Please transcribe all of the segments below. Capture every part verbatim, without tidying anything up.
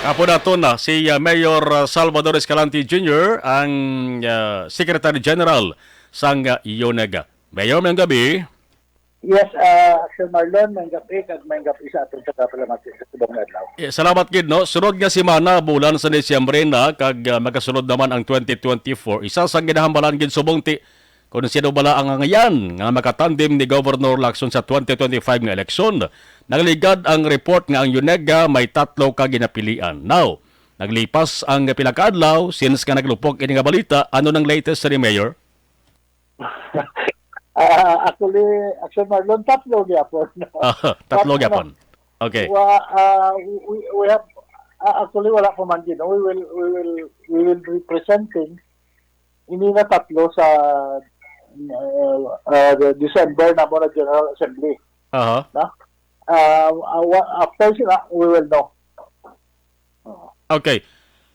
Apo naton na si, ah, Mayor, ah, Salvador Escalante Junior, ang, ah, Secretary General sang, ah, UNEGA. Mayor, mayong gabi. Yes, ah, Sir Marlon, mayong gabi, kag mayong gabi sa aton taga-palamati sa subong nga adlaw. Eh, salamat gid, no? Sunod nga semana, bulan sa Disyembre na, kag, ah, magasunod naman ang twenty twenty-four. Isa sang ginahambalan gid subong ti, kung sino bala ang angayan nga makatandem ni Governor Lacson sa twenty twenty-five nga eleksyon. Nagligad ang report nga ang UNEGA may tatlo ka ginapilian. Now, naglipas ang pila ka adlaw since nga naglupok ini nga balita. Ano nang latest sa ni Mayor? Ah, actually, actually, Marlon, tatlo gyapon. Ah, tatlo But, ano, gyapon. Okay. Wa-, ah, we, we have, ah, actually, wala pa man din. We will, we will, we will be presenting ini na tatlo sa, uh, uh, December na mo na General Assembly. Aha. Na? Uh, uh, wa-, after sila, we will know. Oo. Okay.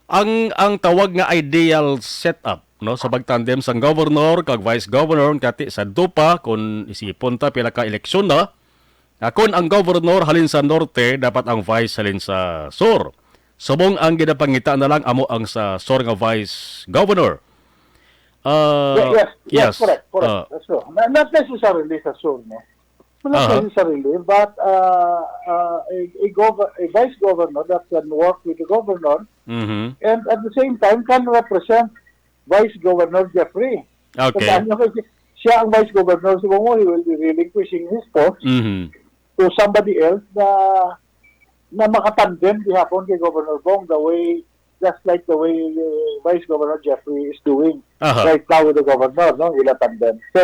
Ang, ang tawag nga ideal setup, no, sa pagtandem sang governor kag vice governor kati sa dupa, kung isipon ta pila ka eleksyon na, nga kon ang governor halin sa norte, dapat ang vice halin sa sur. Subong ang ginapangita na lang amo ang sa sur nga vice governor. Uh, Ye-, yes, yes, yes, correct, correct. Uh, That's true. Na-, not necessarily sa sur, no? Not Aha. necessarily, but, uh, uh, a, a gov-, a vice governor that can work with the governor Mhm. and at the same time can represent Vice Governor Jeffrey. Okay. Tandaan niyo kasi siya ang vice governor, so kung he will be relinquishing his post Mhm. to somebody else na, na makatandem gihapon kay Governor Bong the way, just like the way, uh, Vice Governor Jeffrey is doing Aha. right now with the governor, no? Ila tandem. So,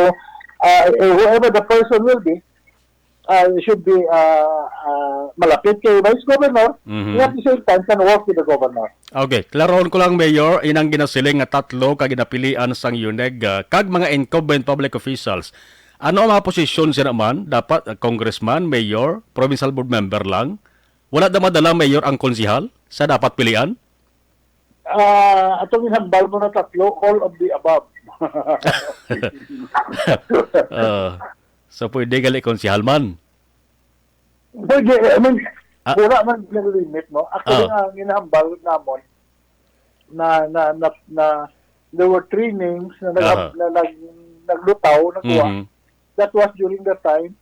uh, whoever the person will be, uh, should be, uh, uh, malapit kay Vice Governor, Mhm. and at the same time can work with the governor. Okay, klarohon ko lang, Mayor, inang ginasiling nga tatlo ka ginapilian sang UNEGA kag mga incumbent public officials. Ano ang mga posisyon sila man? Dapat, uh, congressman, mayor, provincial board member lang? Wala na madala, Mayor, ang konsehal sa dapat pilian? Ah, atong ginhambal mo na tatlo, all of the above. Ah, so, pwede gali konsehal man? Pwede, I mean, Ah. wala man nag-limit, no? Actually, Ah. nga ginhambal namon na, na, na, na there were three names na nag-, Aha. na nag-, naglutaw, nakuha. Mhm. That was during the time,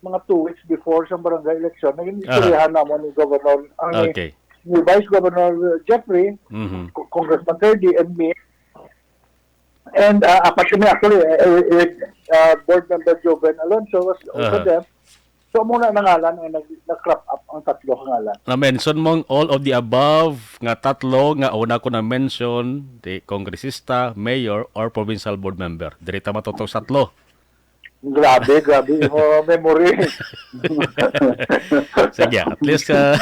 mga two weeks before sa barangay election, naging Aha. istoryahan namon ni Governor, ang ni, Okay. ni Vice Governor Jeffrey, Mhm. Co-, Congressman Freddy, and me. And, uh, apat kami actually, eh, eh, with, uh, Board Member Joven Alonso was also Aha. there. So, muna na ngalan ang nag-, nag-crop up ang tatlo ka ngalan. Na-mention mong all of the above nga tatlo nga una ko na-mention, di kongresista, mayor, or provincial board member. Diri ta matutok sa tatlo. Grabe, grabe imo memory. Sige, at least, ah,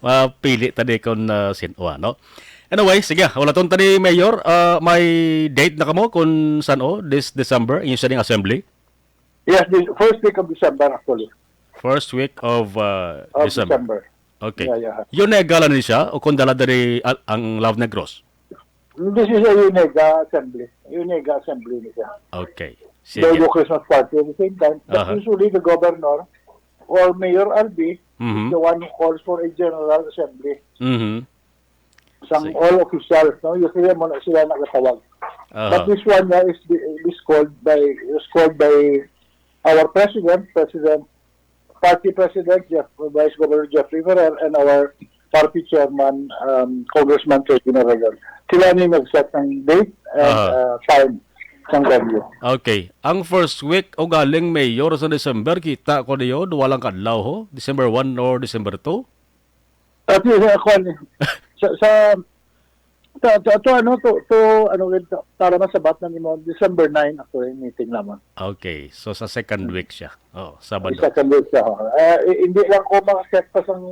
mapili ta di kung, ah, sin-, wa, no? Anyway, sige, wala ton tani, Mayor. Ah, may date na kamo kung san-o, this December, inyo sining assembly? Yes, this first week of December, actually. First week of, ah, Of December. December. Okay. Yeah, yeah. UNEGA lang ni siya, o kung dala diri al-, ang Love Negros? This is a UNEGA assembly. UNEGA assembly ni siya. Okay. They Sige. do Christmas party at the same time. But Aha. usually the governor or Mayor R B Mhm. is the one who calls for a general assembly. Mhm. Sang Sige. all officials, no? Usually mo na sila nagatawag. Aha. But this one nga is, is called by, is called by our president, President party president, Jeff, Vice Governor Jeffrey Ferrer, and our party chairman, um, Congressman Ferdinand Regal. Sila ni nag-set ng date and, Aha. uh, time sang venue. Okay. Ang first week o galing mayor sa December, kita ko niyo, duwa lang kadlaw, ho? December one or December two? At yun, ako, ano, sa, sa, to, to, to, ano, to, to, ano, para masabat na nimo, December nine ako yung meeting naman. Okay. So, sa second week siya. Oh, Sabado. Second week siya, oh. Eh, i-, hindi lang ko makaset pa sang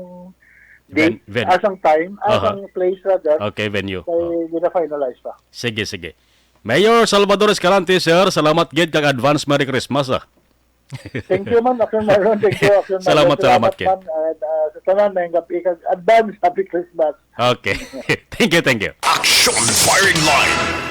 Ven-, date, venue. ah, sang time, ah, Aha. sang place rather. Okay, venue. Kay Oh. gina-finalize pa. Sige, sige. Mayor Salvador Escalante, sir, salamat gid kag advance Merry Christmas, ah. Thank you, man. Action Marlon. Thank you, Action Marlon. Salamat, salamat, Kid. Man. And, uh, sa tanan, may gabi kag advance Happy Christmas. Okay. Thank you, thank you. Action Firing Line.